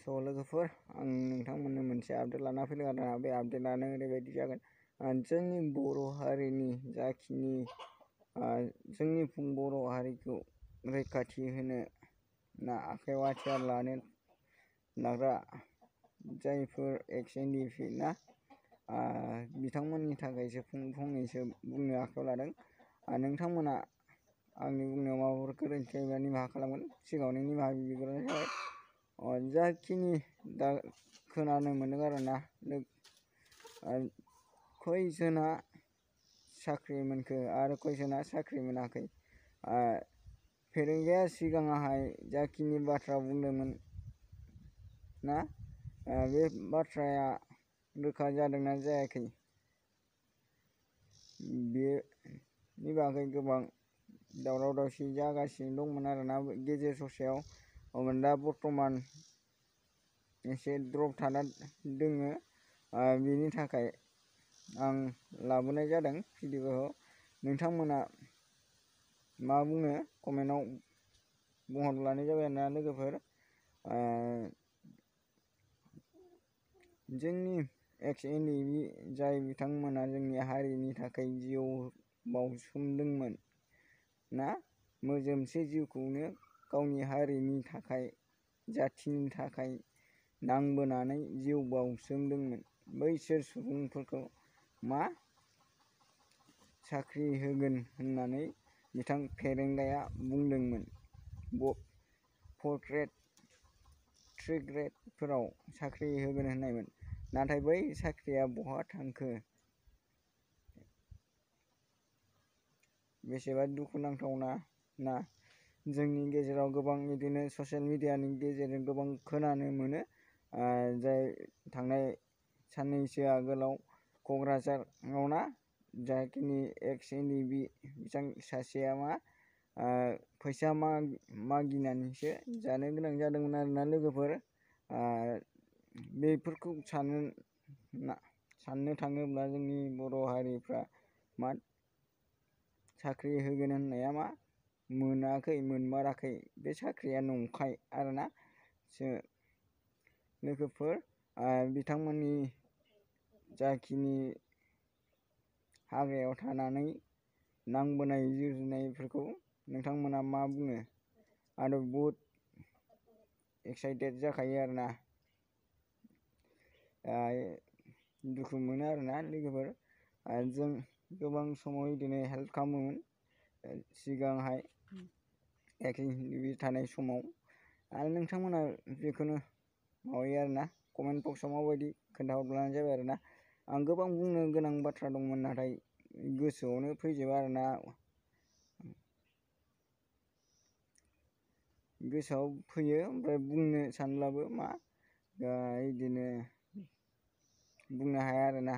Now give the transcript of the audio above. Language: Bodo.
लोगोफोर आं नोंथांमोननो मोनसे आपडेट लाना फैदों आरोना। बे आपडेटआनो ओरैबायदि जागोन, जोंनि बर' हारिनि जाखिनि जोंनि बर' हारिखौ रैखाथि होनो ना आखायाव हाथियार लानो लाग्रा जायफोर एक्स एन डि पि ना बिथांमोननि थाखायसो फंनैसो बुंनो आखायाव लादों। नोंथांमोना आंनि बुंनायाव माबाफोर गोरोन्थि जायोबा निमाहा खालामगोन। सिगाङावनो निमाहा बिग्रोनाय जाबाय। जाखिनि दा खोनानो मोनदों आरोना, खयजना साख्रि मोनखो आरो खयजना साख्रि मोनाखै। फेरेंगाया सिगाङावहाय जाखिनि बाथ्रा बुंदोंमोन ना, बे बाथ्राया रोखा जादोंना जायाखै बेनि बागै गोबां दावराव दावसि जागासिनो दंमोन आरोना गेजेर ससेयाव। दा बर्थमान एसे द्रप थाना दोङो। बेनि थाखाय आं लाबोनाय जादों भिडिअखौ। नोंथांमोना मा बुङो कमेन्टआव बुंहरब्लानो जाबाय आरोना लोगोफोर। जोंनि एक्स एन डि पि जाय बिथांमोना जोंनि हारिनि थाखाय जिउ बाउसोमदोंमोन ना, मोजोमसे जिउखौनो गावनि हारिनि थाखाय जाथिनि थाखाय नांबोनानै जिउ बाउसोमदोंमोन। बैसोर सुबुंफोरखौ मा साख्रि होगोन होननानै बिथां फेरेंगाया बुंदोंमोन। 4 ग्रेड 3 ग्रेडफोराव साख्रि होगोन होननायमोन, नाथाय बै साख्रिया बहा थांखो। बेसेबा दुखुनांथावना ना। जोंनि गेजेराव गोबां बिदिनो ससियेल मिडियानि गेजेरजों गोबां खोनानो मोनो। जाय थांनाय साननैसो आगोलाव क'क्राझाराव ना, जाखिनि एक्स एन डि पि बिथां सासेया मा फैसा मागिनानैसो जानो गोनां जादोंमोन आरोना लोगोफोर। बेफोरखौ साननो थाङोब्ला जोंनि बर' हारिफ्रा मा साख्रि होगोन होननाया मा मोनाखै, मोनमाराखै। बे साख्रिया नंखाय आरोना लोगोफोर। बिथांमोननि जाखिनि हाग्रायाव थानानै नांबोनाय जुजिनायफोरखौ नोंथांमोना मा बुङो। आरो बहुद एक्साइटेड जाखायो आरोना, दुखु मोनो आरोना लोगोफोर। जों गोबां समाव बिदिनो हेल्प खालामोमोन सिगांहाय एक्स एन डि पि थानाय समाव। आरो नोंथांमोना बेखौनो माबायो आरोना, कमेन्ट बक्सआव माबायदि खोन्थाहरब्लानो जाबाय आरोना। आं गोबां बुंनो गोनां बाथ्रा दंमोन, नाथाय गोसोआवनो फैजोबा आरोना। गोसोआव फैयो ओमफ्राय बुंनो सानब्लाबो मा बिदिनो बुंनो हाया आरोना।